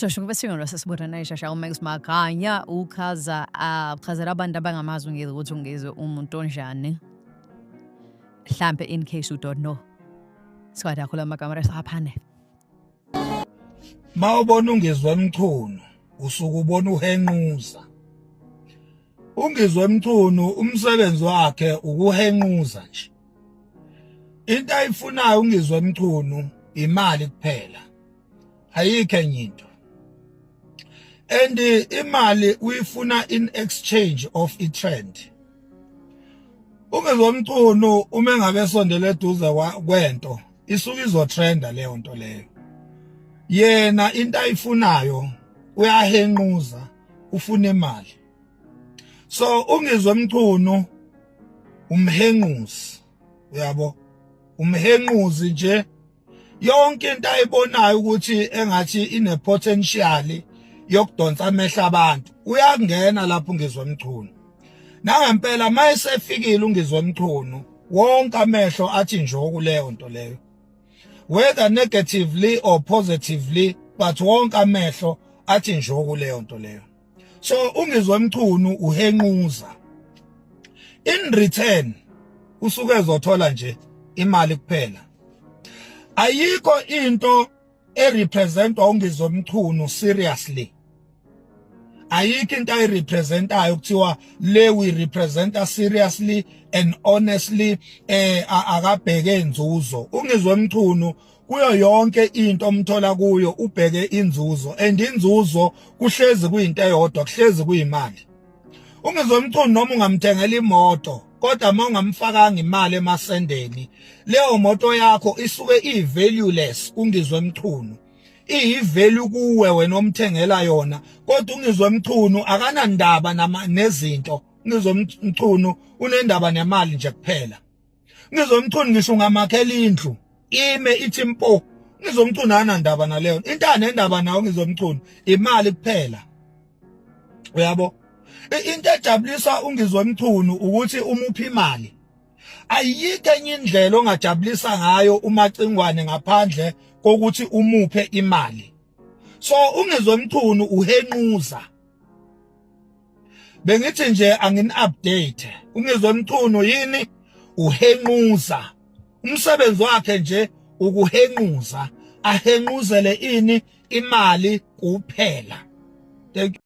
Sibona uMax Makhanya uchaza uchazela abantu abangamazi uNgizwe ukuthi uNgizwe umuntu onjani. Mhlambe in case you don't know. Sikwada kakhulu amagama resaphane. Mawubona uNgizwe Mchunu usuke ubona uhenquza. UNgizwe Mchunu umsebenzi wakhe ukuhenquza nje. Into ayifunayo uNgizwe Mchunu imali kuphela. Ayikho enye into. And imali uyifuna in exchange of i-trend. UNgizwe Mchunu uma engabe esondele eduze kwento isuke izotrenda leyo nto leyo. Yena into ayifunayo uyahenquza, ufuna imali. So uNgizwe Mchunu umhenquzi, uyabo, umhenquzi nje. Yonke into ayibonayo ukuthi engathi ine potential yokudonsa amehlo abantu, uyangena lapho uNgizwe Mchunu. Nangempela mayesefikile uNgizwe Mchunu, wonke amehlo athi nje kuleyo nto leyo, whether negatively or positively, but wonke amehlo athi nje kuleyo nto leyo. So uNgizwe Mchunu uhenquza, in return usuke ezothola nje imali kuphela. Ayikho into erepresentwa uNgizwe Mchunu seriously, ayikho into ayirepresentayo kuthiwa le we representa seriously and honestly. Akabheke inzuzo uNgizwe Mchunu. Kuyo yonke into omthola kuyo ubheke inzuzo, and inzuzo kuhlezi kuyinto eyodwa, kuhlezi kuyimali. UNgizwe Mchunu noma ungamthengela imoto, kodwa uma ungamfakanga imali emasendeni, leyo moto yakho isuke i-valueless. UNgizwe Mchunu iyi-value kuwe wena omthengela yona, kodwa uNgizwe Mchunu akanandaba nezinto. UNgizwe Mchunu unendaba nemali nje kuphela. UNgizwe Mchunu ngisho ungamakhela indlu ime ithi mpo, uNgizwe Mchunu akanandaba naleyo into. Anendaba nawo uNgizwe Mchunu imali kuphela, uyabo. Into ejabulisa uNgizwe Mchunu ukuthi umuphi imali. Ayikho enye indlela ongajabulisa ngayo uMacingwane ngaphandle kokuthi umuphe imali. So uNgizwe Mchunu uhenquza. Bengithi nje angini update, uNgizwe Mchunu yini? Uhenquza. Umsebenzi wakhe nje ukuhenquza, ahenquzele ini? Imali kuphela. Thank you.